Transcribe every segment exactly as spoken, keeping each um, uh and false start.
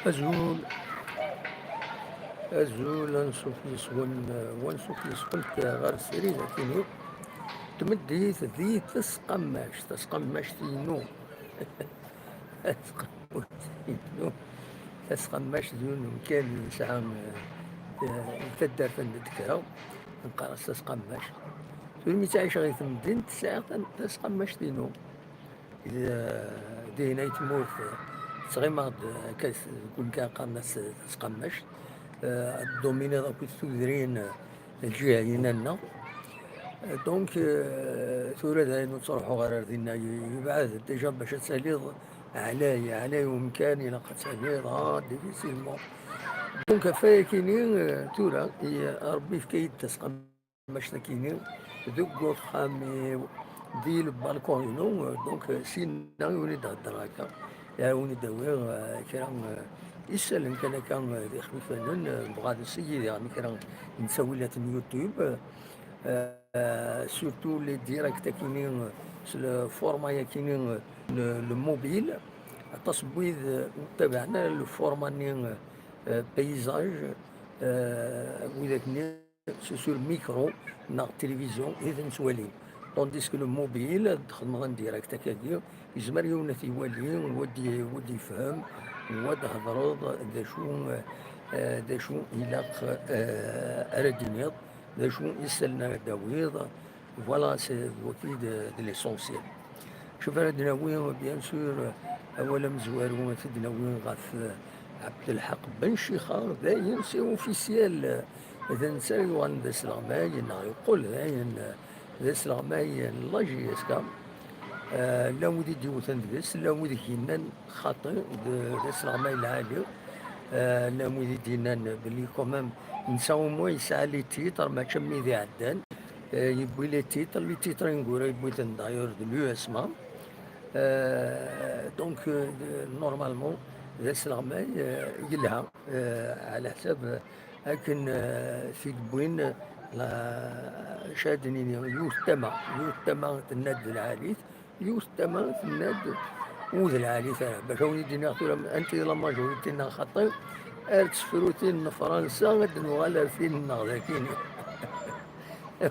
Azul, azul, ansuf yes-wen, wa ansuf yes-went ɣer srid akini. Tmeddit di tesqammact, tasqammact-inu. Tasqammact-inu. Tasqammact d yiwen umkan yesɛa, eh, taddart n Ddekra, neqqar-as tasqammact. Tura mi ttɛiceɣ di temdint, sɛiɣ tan-, tasqammact-inu. Dihin ay tmurt, ttɣimaɣ-d akka deg win kan qqaren-as tasqammact, eh, ad dominiḍ akked tudrin, eh, lǧiha-ina-nneɣ. Eh, donc, eh, tura dayen ur ttruḥuɣ ara ar dinna, yebɛed déjà bac ad taliḍ ɛlay, ɛlay umkan ilaq ad taliḍ, ah, difficilement. Donc, ɣef wayakini, eh, tura, i-, Rebbi yefka-yi-d tasqammact. Mac nekkini deg uxxam-iw, di lbalkun-inu, donc, sinna i wen-id-heddreɣ akka, i wen-id-awiɣ, eh, kra, eh, isallen kan akka, eh, d ixfifanen, eh, bɣa ad nessigi diɣen kra n ttawilat n YouTube, eh, surtout les directs akini, eh, s le format yakini, eh, le, le mobile, aṭas n wid, eh, ur ttabaɛen ara le format-nni, eh, paysage, eh, widak-nni sur, sur micro neɣ télévision i ten-ttwalin. Tandis que le mobile, ad txedmeḍ en direct akkagi, yezmer yiwen ad t-iwali, wa d-, wa d-yefhem, wa d-hedreḍ d acu, eh, d acu ilaq, eh, ara d-tiniḍ, d acu isallen ara d-tawiḍ. Voilà, c'est waki d, d l'essentiel. Acu ara d-nawi, bien sûr, awal amezwaru ad t-id-nawi ɣef, eh, Ɛebdelḥaq Ben Cixa, dayen c'est officiel, d netta yuɣalen d asleɣmay, neɣ yeqqel dayen d asleɣmay n la J S K. Eh, llan wid i d-iwten deg-s, llan wid i yennan xaṭi, d, d asleɣmay lɛali. Eh, llan wid i d-yennan belli quand même netta au moins yesɛa les titres, mačči am wid iɛeddan. Eh, yewwi les titres, les titres ineggura yewwi-ten d'ailleurs de l'U S M A. Eh, donc, eh, normalement, d asleɣmay, eh, yelha, eh, ɛla ḥsab, eh, akken, eh, t-id-wwin, la, acu ad d-nini, yiwet tama, yiwet tama tenna-d d lɛali-t, yiwet tama tenna-d ur d lɛali-t ara. Bac ad wen-id-iniɣ tura anti d la majorité neɣ xaṭi, ar tesefrutin n Fransa ad d-nuɣal ar tin-nneɣ dagi.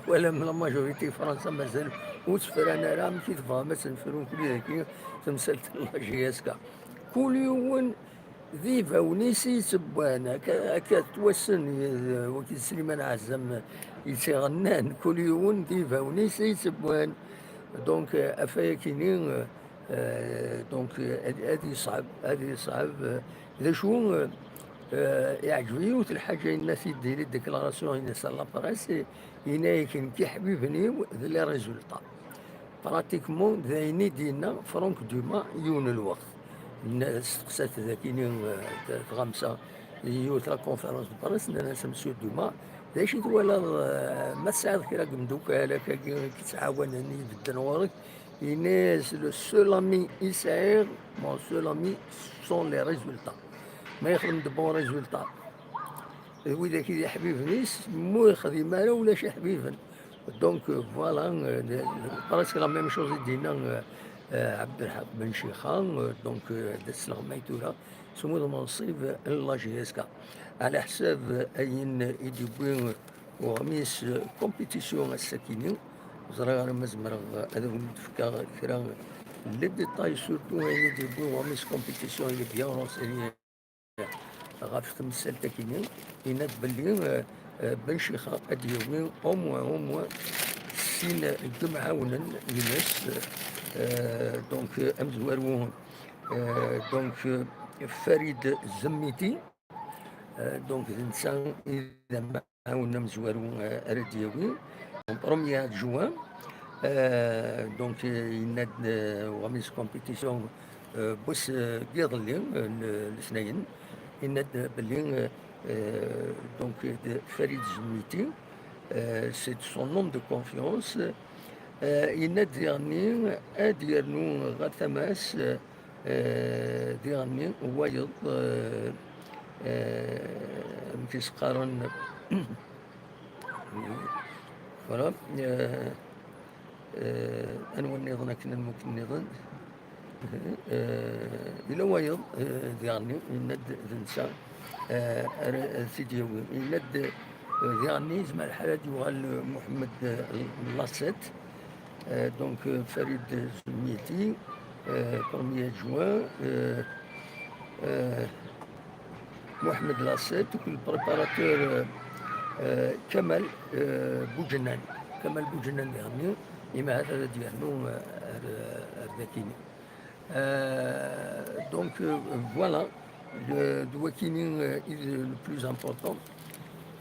Walam la majorité n Fransa mazal ur tt-fran ara, amek i tebɣam ad tt-nefru nekni dagi, tamsalt n la J S K? Kul yiwen d ibawen-is i yettewwan, akka, akka ttwassen, eh, wagi d Sliman Ɛezzam i tt-iɣennan, kul yiwen d ibawen-is i yettewwan. Donc, eh, ɣef wayakini, eh, donc, eh, ad, ad yeṣɛeb, ad yeṣɛeb, eh, d acu, eh, eh, iɛǧeb-iyi yiwet lḥaǧa yenna-t-id di déclaration-ines à la presse, yenna-yak nekk iḥbiben-iw d les résultats. Pratiquement, d ayen i d-yenna Franck Dumas yiwen n lweqt. Nna-, steqsat dagini, eh, t-, tɣamsa, yiwet la conférence de presse, nnan-as a Monsieur Dumas, d acu i twalaḍ, eh, ma tesɛiḍ kra n yimdukal akkagi i k-ittɛawanen i ibedden ɣur-k? Yenna-yas, le seul ami i sɛiɣ, mon seul ami, ce sont les résultats. Ma yexdem de bons résultats, d widak i d iḥbiben-is, mu yexdim ara ulac iḥbiben. Donc, euh, voilà, euh, le, le, presque la même chose i d-yenna, euh, euh, Ɛebdelḥaq Ben Cixa, euh, donc, euh, d asleɣmay tura, s umud menṣib n la J S K. Ɛla ḥsab, euh, ayen i d-yewwi, euh, uɣmis, euh, compétition ass-akini, ẓriɣ ara ma zemreɣ, euh, ad awen-d-fkeɣ kra n les détails, surtout ayen i d-yewwi uɣmis compétition, il est bien renseigné. Ɣef temsalt-agi-nni, yenna-d belli, eh, eh, Ben Cixa ad d-yawi au moins, au moins sin n yimɛawnen-ines, eh, donc, eh, amezwaru, eh, donc, eh, Farid Zemmiti, eh, donc, d netta i d amɛawen amezwaru, eh, ara d-yawi, en premier adjoint, eh, donc, eh, yenna-d, eh, uɣmis compétition, eh, n wass, eh, n yiḍelli, eh, n, n letnayen, yenna-d belli, eh, eh, donc, eh, d Farid Zemmiti, eh, c'est son homme de confiance. Eh, yenna-d diɣenni ad yernu ɣer tama-s, eh, eh, diɣenni wayeḍ, eh, eh, amek i s-qqaren, voilà, eh, eh, anwa nniḍen akken, anwa akken nniḍen? Eh, yella wayeḍ, eh, diɣenni, yenna-d d netta, eh, ara t-id-yawi. Yenna-d, eh, diɣenni, yezmer lḥal ad yuɣal, eh, Muḥemmed, eh, Lasset, eh, donc, eh, Farid Zulmiti, eh, premier adjoint, eh, eh, Muḥemmed Lasset, donc le préparateur, eh, eh, Kamal, eh, Boujenan. Kamal Boujenan diɣenni, ima ahat ad d-yernu, eh, ar, ar dakini. Euh, donc, euh, voilà, d, d wakini, euh, i d le plus important.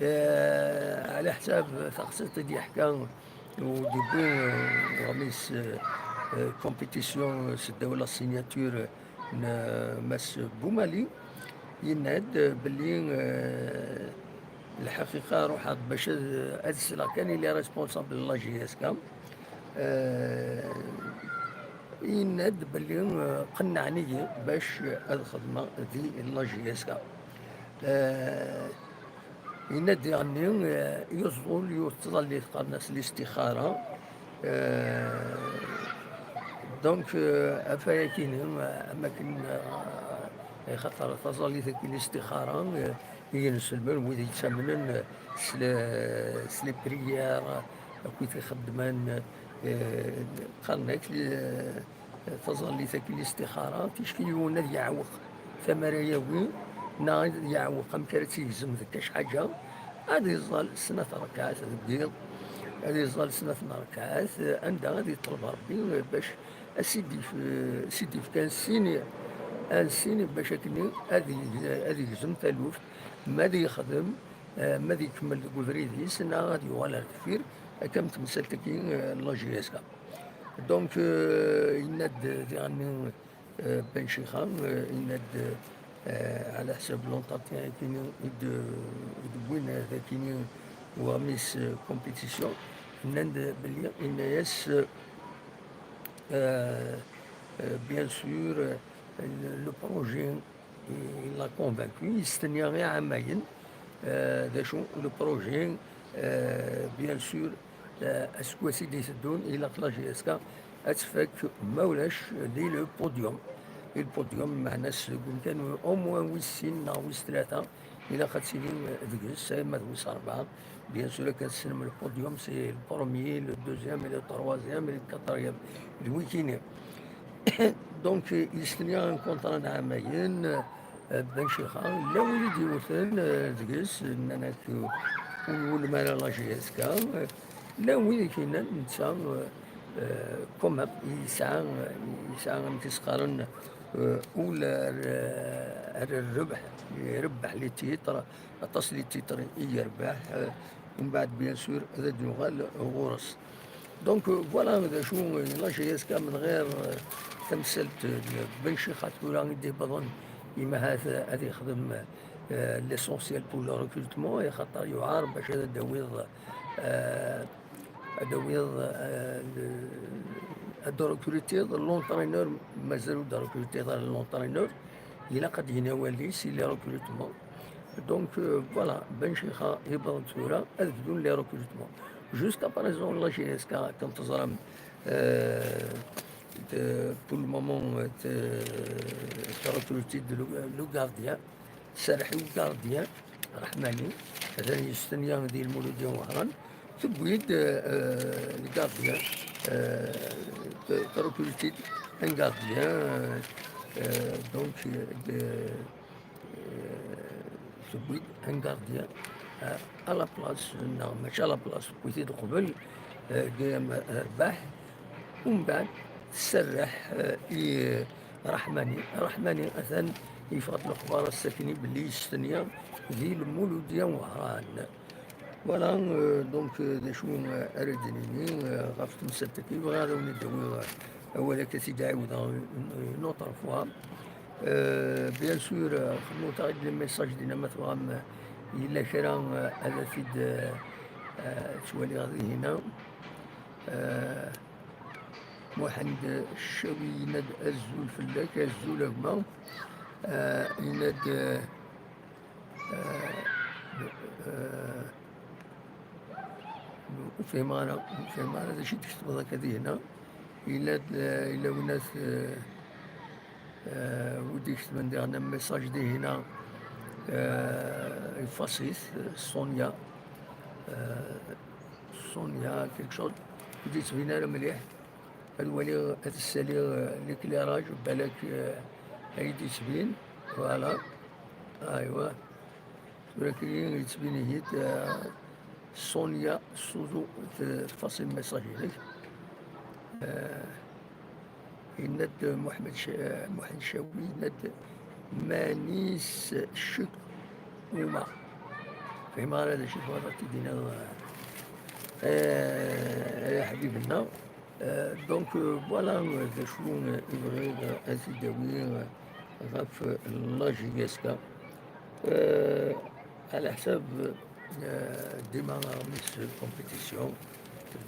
Euh, ɛla ḥsab taxsayt i d-yeḥka au début, euh, uɣmis, euh, euh, compétition, euh, seddaw la signature, euh, n, euh, Mass Boumali, yenna-d, euh, belli, euh, lḥaqiqa ruḥeɣ-d bac ad, ad sleɣ kan i les responsables n la J S K. Euh, Yenna-d belli, eh, qennɛen-iyi bac ad xedmeɣ di la J S K. Eh, yenna-d diɣenni, eh, yeẓẓul yiwet tẓallit qqaren-as listixara. Eh, donc, eh, ɣef wayakini, eh, am akken, eh, axaṭer taẓallit-agi listixara, eh, i yinselmen, wid yettamnen s le-, s les prières, akkit ixeddmen, eh, qqaren-ak, eh, taẓallit-agi listixara, ticki yiwen ad yeɛweq tama ara yawi, neɣ ad yeɛweq amek ara tt-yegzem deg kac ḥaǧa, ad iẓẓal snat rakaɛat deg yiḍ, ad iẓẓal snat n rakaɛat, eh, anda ad yeṭleb Rebbi, eh, bac ad s-id-yef-, ad s-id-yefk ansin, ansin bac akken ad yeg-, ad yegzem taluft, ma ad yexdem, eh, ma ad ikemmel deg ubrid-is, neɣ ad yuɣal ar deffir, akka am temsalt-agi, eh, n la J S K. Donc, eh, yenna-d diɣenni, eh, Ben Chixa, eh, yenna-d, eh, ɛla ḥsab l'entretien akini i d-, i d-wwin, eh, d akini uɣmis, eh, compétition, nnan-d belli, yenna-yas, eh, eh, bien sûr, eh, le, le projet, il l'a convaincu, yestenna iɛamayen, eh, d acu, le projet, eh, bien sûr, eh, aseggas i d-iteddun, ilaq la J S K ad tfak, ma ulac, di le podium. Di le podium, meɛna-s deg umkan au moins wis sin neɣ wis tlata, ilaq ad tili deg-s, ama d wis rebɛa. Bien sûr, akka tessnem le podium, c'est le premier, le deuxième et le troisième et le quatrième. D wikini. Donc, yestenna un contrat n ɛamayen, eh, Ben Chixa. Llan wid i d-yewten, eh, deg-s, nnan-ak, eh, ur iwulem ara la J S K. Eh, llan wid i k-yennan, netta, eh, eh, quand même, yesɛa, yesɛa amek i s-qqaren, eh, ul ar, ar rrbeḥ, irebbeḥ les titres, aṭas les titres i yerbeḥ, eh, umbeɛd, bien sûr, ad d-nuɣal ɣur-s. Donc, euh, voilà, d acu, euh, la J S K من غير, euh, tamsalt n Ben Chixa tura i d-iwwḍen, ima ahat, euh, ad yexdem, euh, l'essentiel pour le recrutement, axaṭer yuɛer bac ad d-tawiḍ, euh, ad d-tawiḍ, euh, le, ad d-recrutiḍ l'entraîneur, mazal ur d-recrutiḍ ara l'entraîneur, ilaq ad d-yini awal-is i les recrutements. Donc, euh, voilà, Ben Chixa yewweḍ-d tura ad bdun les recrutements. Jusqu'à présent, la J S K, comme teẓram, euh, de, pour le moment, euh, de, de recruter de le, le gardien, serreḥ i gardien, Rahmani, atan yestenya di Lmuludya Wehran, tewwi-d, euh, le gardien, euh, de, de recruter un gardien, euh, euh, donc, euh, de, euh, tewwi-d un gardien, euh, à la place, neɣ mačči à la place, tewwi-t-id uqbel, euh, deg rrbeḥ, umbeɛd tserreḥ, euh, i, euh, Rahmani. Rahmani atan yeffeɣ-d lexbar ass-akni belli yestenya di Lmuludya Wehran. Voilà, euh, donc, euh, d acu, euh, ara d-nini, euh, ɣef temsalt-agi, bɣiɣ ad awen-d-awiɣ, euh, awal akka t-id-ɛiwdeɣ une, une autre fois. Euh, bien sûr, euh, xedmut-aɣ-id les messages dinna ma tebɣam, euh, yella kra, euh, ad t-id, euh, euh, ttwaliɣ dihina. Euh, Muḥend Ccawi yenna-d azul fell-ak, azul a gma. Euh, yenna-d, euh, euh, euh, ur fhimeɣ ara, ur fhimeɣ ara d acu i d-tketbeḍ akka dihina. Yella-d, eh, yella win at, eh, Euh, wi d-iketben diɣen amessage dihin-a, euh, ifass-it, euh, Sonia, euh, Sonia quelque chose, ur d-yettbin ara mliḥ. Ad waliɣ, ad ssaliɣ, euh, l'éclairage, balak, euh, ay d-yettbin. Voilà. Aywa. Tura kini yettbin-iyi-d, euh, Sonia Suzu, t-, tfaṣil message-inek. Euh, yenna-d Muḥend Ca-, Muḥend Cawi, yenna-d: "Manis ccek uma." Fehmeɣ ara d acu tebɣiḍ ad t-id-tiniḍ, euh, ay aḥbib-nneɣ. Euh, donc, euh, voilà, euh, d acu, euh, i bɣiɣ, euh, ad t-id-awiɣ, euh, ɣef, euh, la J S K. Euh, ɛla ḥsab, euh, dima ɣer-s compétition.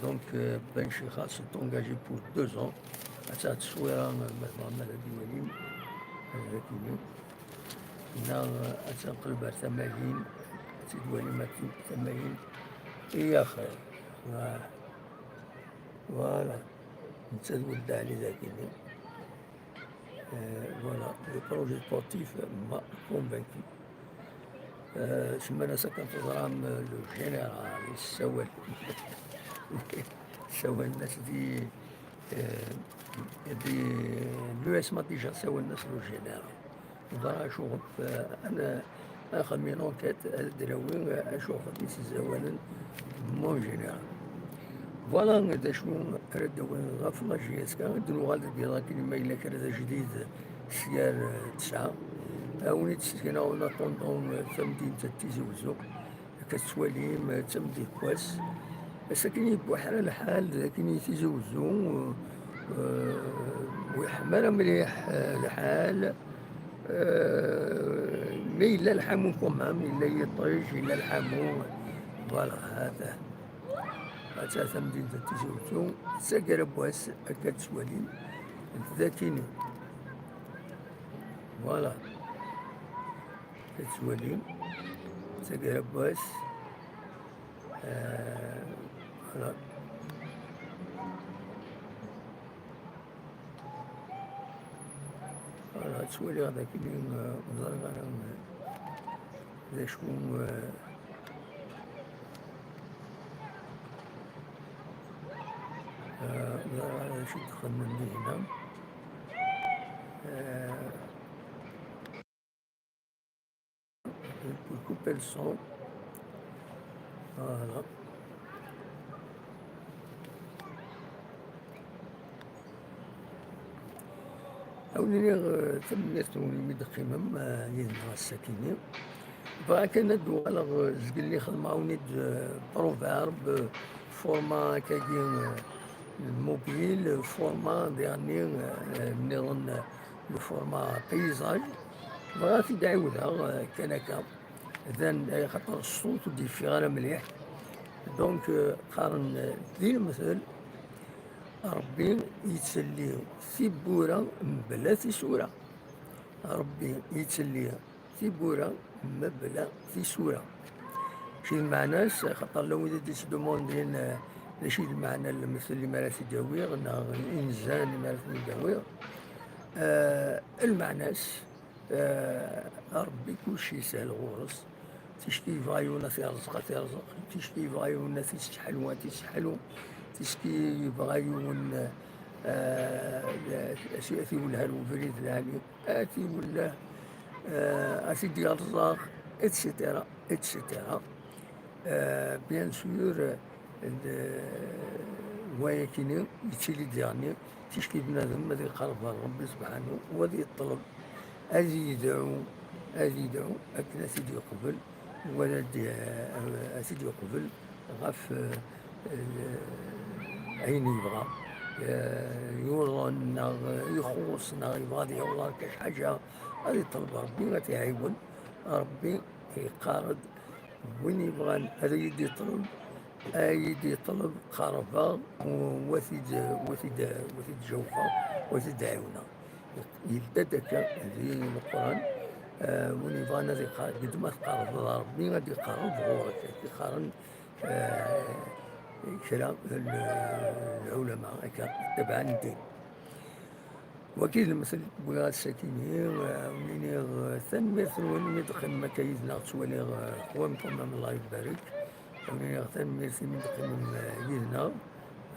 Donc, euh, Ben Chixa s'est engagé pour deux ans. Atta tteswira, euh, ma tebɣam ad d-iwalim, euh, ad d-iwalim. Neɣ, euh, ad teqleb ar tamayin, ad tt-id-twalim akken tamayin. I axir. Voilà. Voilà. Netta d Weld Ɛli dagi. Euh, voilà. Le projet sportif m'a convaincu. Euh, ssmana-s akken teẓram, euh, le général yessawal. Ssawalen-as di, euh, di l'U S M A déjà, ssawalen-as le général. Ẓra acuɣef, euh, ana axxam une enquête, ad d-nawi, euh, acuɣef i s-ssawalen mon général. Voilà d acu ara d-awin ɣef la J S K. Ad d-nuɣal deg yiḍ akken ma yella kra d ajdid s gar, euh, tesɛa. Ad wen-id-ssekneɣ en attendant, euh, tamdint n Tizi Wezzu. Akka tettwalim, d tamdint n wass. Ass akken yebbuḥra lḥal, d akken i Tizi Wezzu, euh, ur yeḥma ara mliḥ, euh, lḥal. Euh, mais yella lḥamu quand même, yella yiṭij, yella lḥamu. Voilà, hata. Hata tamdint n Tizi Wezzu, d taggara n wass, akka tettwalim. D akini. Voilà. Tettwalim, d taggara n wass. Euh, voilà. Voilà, ttwaliɣ d akken, euh, ur ẓriɣ ara, euh, d acu, euh, euh, ur ẓriɣ ara d acu i d-xedmen dihin-a. Euh, Pour couper le son. Voilà. Ad wen-iniɣ, euh, tanemmirt-nwen imi d-teqqimem, euh, yid-neɣ ass-akini. Bɣiɣ kan ad d-uɣaleɣ, euh, zgelli xedmeɣ-awen-id, euh, proverbe, euh, format akkagi, euh, mobile, euh, format diɣenni, euh, nniḍen, euh, le format paysage. Bɣiɣ ad t-id-ɛiwdeɣ, euh, kan akka. Dan, eh, axaṭer ṣṣut ur d-yeffiɣ ara mliḥ. Donc, euh, qqaren, euh, di lemtel, Ṛebbi yettselli tiwwura mebla tisura. Ṛebbi yettselli tiwwura mebla tisura. Mačči d lmeɛna-s, axaṭer llan wid i d-yettdumundin, eh, d acu i d lmeɛna n lemtel imi ara t-id-awiɣ, neɣ inzan imi ara ten-id-awiɣ. Eh, lmeɛna-s, eh, Ṛebbi kulci yeshel ɣur-s. Ticki yebɣa yiwen ad t-yerẓeq, ad t-yerẓeq. Ticki yebɣa yiwen ad t-yesseḥlu, ad t-yesseḥlu. Ticki yebɣa yiwen, eh, ad t-iwelleh ar ubrid lɛali, ad t-iwelleh, eh, ad t-id-yerẓeq, et cetera, et cetera. Euh, bien sûr, euh, d-, wayakini yettili-d diɣenni, ticki bnadem ad iqerreb ɣer Ṛebbi subḥanahu, u ad yeṭleb, ad yedɛu, ad yedɛu akken ad t-id-yeqbel, u ad, ad t-id-yeqbel ɣef, euh, euh, ayen yebɣa, euh, yuḍen neɣ ixuṣ neɣ yebɣa ad yaweḍ ɣer kra ḥaǧa, ad yeṭleb Ṛebbi ad t-iɛiwen. Ṛebbi yeqqar-d, win yebɣan ad iyi-d-yeṭleb, ad iyi-d-yeṭleb, qerrbeɣ, u wa t-id-, wa t-id-, wa t-id-jawfeɣ, wa t-id-ɛiwneɣ. Yedda-d akka di Leqran, eh, win yebɣan ad iqar-, deg ma tqerrbeḍ Ṛebbi, ad iqerreb ɣur-k, ad iqqaren, eh, kra n lɛulama, akka, ttabaɛen ddin. Wagi d lemtel i d-wwiɣ ass-akini, eh, ad wen-iniɣ, eh, tanemmirt-nwen mi d-teqqimem akka yid-neɣ, ttwaliɣ, eh, xwam Ṭumam, Allah ibarek. Ad wen-iniɣ tanemmirt imi d-teqqimem, eh, yid-neɣ.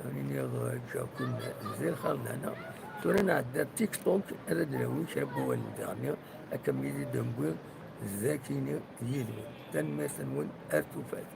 Ad wen-iniɣ, eh, ǧǧiɣ-ken di lxir d lehna. Tura nɛedda ar TikTok, ad d-nawi kra n wawalen diɣenni, akka mi d-newwi dagi yid-wen. Tanemmirt-nwen, ar tufat.